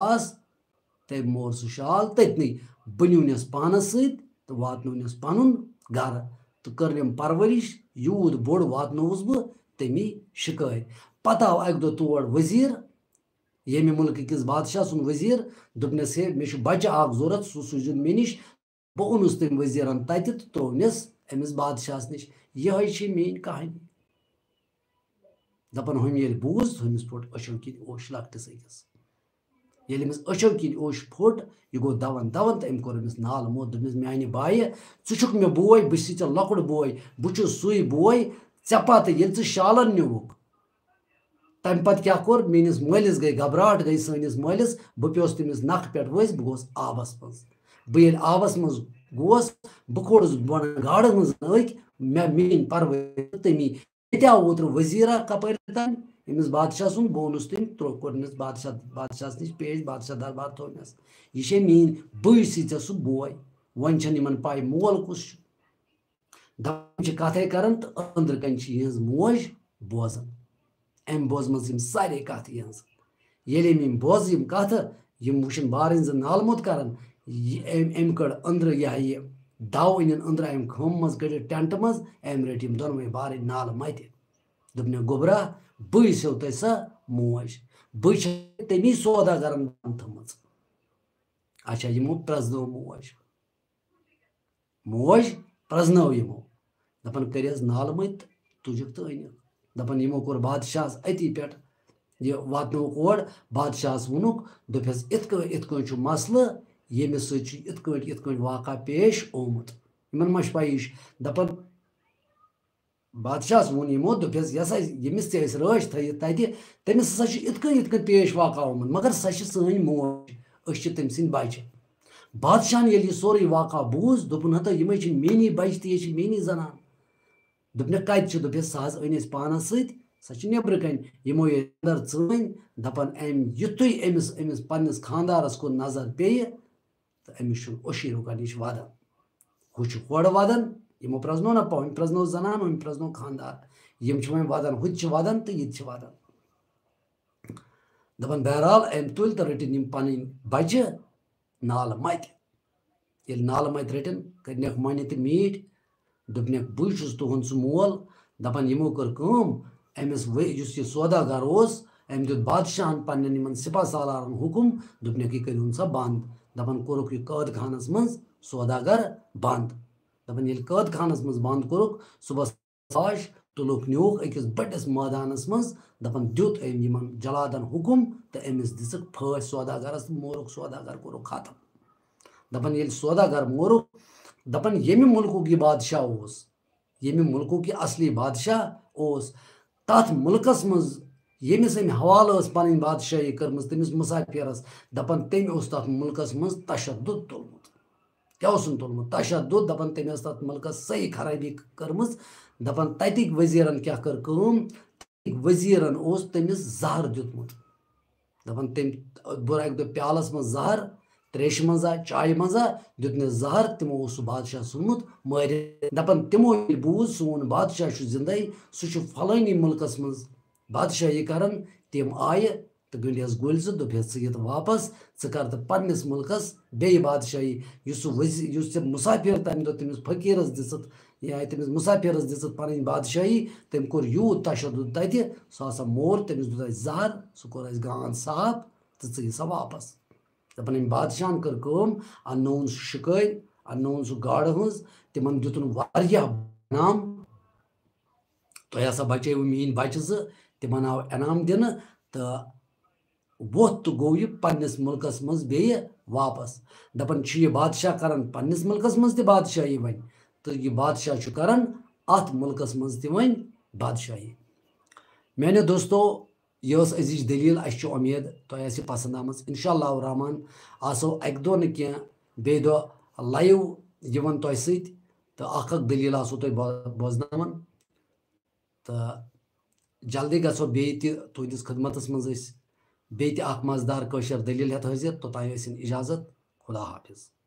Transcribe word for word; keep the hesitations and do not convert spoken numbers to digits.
آس، تٔمۍ مور سُہ شال تٔتنٕے۔ بہٕ نیونس پانس سۭتۍ تہٕ واتنوونس پنُن گرٕ تہٕ کٔرنم پرورش۔ یوٗت بوٚڑ واتنووُس بہٕ تٔمی شکٲرۍ۔ پتہٕ آو اکہِ دۄہ تور وزیر، ییٚمہِ مُلکہٕ کِس بادشاہ سُنٛد وزیر۔ دوٚپنس، ہے، مےٚ چھُ بچہٕ اکھ ضوٚرتھ، سُہ سوٗزِن مےٚ نِش۔ بہٕ اوٚنُس تٔمۍ وزیرن تتہِ تہٕ ترٛوونس أمِس بادشاہس نِش۔ یِہوٚے چھِ میٲنۍ کہانی۔ دپان، ہُمۍ ییٚلہِ بوٗز، ہُمِس پھوٚٹ أچھو کِنۍ اوش لۄکٹِس أکِس۔ ییٚلہِ أمِس أچھو کِنۍ اوش پھوٚٹ، یہِ گوٚو دون دون تہٕ أمۍ کوٚر أمِس نالہٕ موت۔ دوٚپنس، میانہِ بایہِ، ژٕ چھُکھ مےٚ بوے، بہٕ چھُسٕے ژےٚ لۄکُٹ بوے، بہٕ چھُس سُے بوے۔ ژےٚ پتہٕ ییٚلہِ ژٕ شالن نیوٗکھ، تمہِ پتہٕ کیٛاہ کوٚر؟ میٲنِس مٲلِس گٔے گھبراہٹ، گٔے سٲنِس مٲلِس۔ بہٕ پیوس تٔمِس نکھٕ پٮ۪ٹھ ؤسۍ، بہٕ گوس آبس منٛز۔ بہٕ ییٚلہِ آبس منٛز گوس، بہٕ کھوٚرُس بۄنہٕ گاڈٕ منٛز نٲکۍ، مےٚ میٲنۍ پرورش تٔمی۔ ییٚتہِ آو اوترٕ وزیرا کپٲرۍ تام، أمِس بادشاہ سُنٛد، بہٕ اوٚنُس تٔمۍ، ترٛوو، کوٚرنس بادشاہ، بادشاہس نِش پیش، بادشاہ دربار تھوٚونس۔ یہِ چھے میٲنۍ، بٕے چھُسٕے ژےٚ سُہ بوے۔ وۄنۍ چھنہٕ یِمن پاے مول کُس چھُ۔ دپان چھِ کتھے کران تہٕ أنٛدرٕ کنہِ چھِ یِہٕنٛز موج بوزان۔ أمۍ بوزمٕژ یِم سارے کتھٕ یِہٕنٛز۔ ییٚلہِ أمۍ یِم بوزٕ یِم کتھٕ، یِم وٕچھن بارٕنۍ زٕ نالہٕ موٚت کران، یہِ أمۍ، أمۍ کٔڑ أنٛدرٕ یہِ ہا یہِ دَو أنِن أنٛدرٕ، أمۍ خٲمہٕ منٛز کٔڑِتھ ٹٮ۪نٛٹہٕ منٛز، أمۍ رٔٹۍ یِم دۄنوَے بارٕنۍ نالہٕ مَتہِ۔ دوٚپنَکھ، گوٚبرا، بٕے چھَسو تۄہہِ سۄ موج، بٕے چھَس تٔمی سوداگرن بنٛد تھٲومٕژ۔ اچھا، یِمو پرٛزنٲو موج۔ موج پرٛزنٲو یِمو۔ دَپان، کٔرِہَس نالہٕ مٔتۍ تہٕ تُجِکھ تہٕ أنِکھ۔ دَپان، یِمو کوٚر بادشاہَس أتی پٮ۪ٹھ یہِ واتنووُکھ اور۔ بادشاہَس ووٚنُکھ، دوٚپہَس، یِتھ کٲ-، یِتھ کٲٹھۍ چھُ مسلہٕ، ییٚمِس سۭتۍ چھُ یِتھ کٲٹھۍ، یِتھ کٲٹھۍ واقعہ پیش آمُت۔ یِمَن ما چھِ پَیی؟ یہِ چھُ دَپان، بادشاہَس ووٚن یِمو، دوٚپہَس، یۄس اَسہِ، ییٚمِس تہِ اَسہِ رٲچھ تھٲیِتھ تَتہِ، تٔمِس ہسا چھُ یِتھ کٔنۍ، یِتھ کٔنۍ پیش واقعہ آمُت، مگر سۄ چھِ سٲنۍ موج، أسۍ چھِ تٔمۍ سٕنٛدۍ بَچہِ۔ بادشاہَن ییٚلہِ یہِ سورُے واقعہ بوٗز، دوٚپُن، ہتا، یِمَے چھِ میٛٲنی بَچہِ تہٕ یہِ چھِ میٛٲنی زنان۔ دوٚپنَکھ، کَتہِ چھِ؟ دوٚپہَس، سۄ حظ أنۍ اَسہِ پانَس سۭتۍ، سۄ چھِ نیٚبرٕ کَنۍ۔ یِمو ییٚلہِ اَندَر ژٲنۍ، دَپان، أمۍ، یُتھُے أمِس، أمِس پنٛنِس خانٛدارَس کُن نظر پیٚیہِ، تہٕ أمِس چھُنہٕ اوشی رُکان، یہِ چھُ وَدان۔ ہُہ چھُ ہورٕ وَدان، یِمو پرٛزنوو نہ پاوٕ، أمۍ پرٛزنوو زَنان، أمۍ پرٛزنوو خانٛدار۔ یِم چھِ وۄنۍ وَدان، ہُتہِ چھِ وَدان تہٕ یہِ تہِ چھِ وَدان۔ دَپان، بہرحال، أمۍ تُلۍ تہٕ رٔٹِن یِم پَنٕنۍ بَچہِ نالہٕ مَتہِ۔ ییٚلہِ نالہٕ مَتہِ رٔٹِن، کٔرنَکھ مۄنہِ تہٕ میٖٹھۍ۔ دوٚپنَکھ، بٕے چھُس تُہُنٛد سُہ مول۔ دَپان، یِمو کٔر کٲم، أمِس وے-، یُس یہِ سوداگر اوس، أمۍ دیُت بادشاہَن پنٛنٮ۪ن یِمَن سِپاہ سالارَن حُکُم، دوٚپنَکھ، یہِ کٔرِہُن سا بنٛد۔ دَپان، کوٚرُکھ یہِ قٲد خانَس منٛز سوداگر بنٛد۔ دَپان، ییٚلہِ قٲد خانَس منٛز بنٛد کوٚرُکھ، صُبحَس لاش تُلُکھ، نیوٗکھ أکِس بٔڑِس مٲدانَس منٛز۔ دَپان، دیُت أمۍ یِمَن جلادَن حُکُم تہٕ أمِس دِژٕکھ پھٲسۍ، سوداگرَس تہٕ مورُکھ سوداگر، کوٚرُکھ ختم۔ دَپان، ییٚلہِ سوداگر مورُکھ، دَپان، ییٚمہِ مُلکُک یہِ بادشاہ اوس، ییٚمہِ مُلکُک یہِ اصلی بادشاہ اوس، تَتھ مُلکَس منٛز ییٚمِس أمۍ حوالہٕ ٲس پَنٕنۍ بادشاہی کٔرمٕژ، تٔمِس مُسافِرَس، دَپان، تٔمۍ اوس تَتھ مُلکَس منٛز تشدد تُلمُت۔ کیٛاہ اوسُن تُلمُت؟ تشدد۔ دَپان، تٔمۍ ٲس تَتھ مُلکَس صحیح خرٲبی کٔرمٕژ۔ دَپان، تَتِکۍ ؤزیٖرَن کیٛاہ کٔر کٲم؟ تَتِکۍ ؤزیٖرَن اوس تٔمِس زَہر دیُتمُت۔ دَپان، تٔمۍ بوٚر اَکہِ دۄہ پیالَس منٛز زَہر، تریشہِ منٛز ہا، چایہِ منٛز ہا، دیُتنَس زَہر، تِمو اوس سُہ بادشاہ ژھُنمُت مٲرِتھ۔ دَپان، تِمو ییٚلہِ بوٗز، سون بادشاہ چھُ زِندَے، سُہ چھُ فلٲنی مُلکَس منٛز بادشاہی کران۔ تِم آیہِ تہٕ گٔنٛڈِس گُلۍ زٕ، دوٚپہَس، ژٕ یِتھ واپس، ژٕ کر تہٕ پننِس مُلکَس بیٚیہِ بادشاہی۔ یُس سُہ وزی-، یُس ژےٚ مُسافِر تَمہِ دۄہ تٔمِس فقیٖرَس دِژٕتھ، یا تٔمِس مُسافِرَس دِژٕتھ پنٕنۍ بادشاہی، تٔمۍ کوٚر یوٗت تشدد تَتہِ، سُہ ہسا مور، تٔمِس دیُت اَسہِ زَہر، سُہ کوٚر اَسہِ گانٛد صاف تہٕ ژٕ یہِ سا واپس۔ دَپان، أمۍ بادشاہَن کٔر کٲم، اَننووُن سُہ شِکٲرۍ، اَننووُن سُہ گاڈٕ ہٕنٛز، تِمَن دیُتُن واریاہ انعام۔ تۄہہِ ہسا بچٲوٕ میٛٲنۍ بچہٕ زٕ، تِمَن آو انعام دِنہٕ تہٕ ووٚتھ تہٕ گوٚو یہِ پننِس مُلکَس منٛز بیٚیہِ واپس۔ دَپان چھُ، یہِ بادشاہ کران پننِس مُلکَس منٛز تہِ بادشاہی وۄنۍ، تہٕ یہِ بادشاہ چھُ کران اَتھ مُلکَس منٛز تہِ وۄنۍ بادشاہی۔ میٛانیو دوستو، یہِ ٲس أزِچ دٔلیٖل۔ اَسہِ چھِ اُمید تۄہہِ آسہِ پسنٛد آمٕژ۔ اِنشاء اللہ الرحمن آسو اَکہِ دۄہ نہٕ کینٛہہ، بیٚیہِ دۄہ live یِوان تۄہہِ سۭتۍ، تہٕ اَکھ اَکھ دٔلیٖل آسو تۄہہِ بو-، بوزناوان۔ تہٕ جلدی گژھو بیٚیہِ تہِ تُہٕنٛدِس خدمتس منٛز أسۍ بیٚیہِ تہِ اَکھ مزٕدار کٲشِر دٔلیٖل ہٮ۪تھ حٲضِر۔ توٚتام ٲسِن اِجازت۔ خدا حافظ۔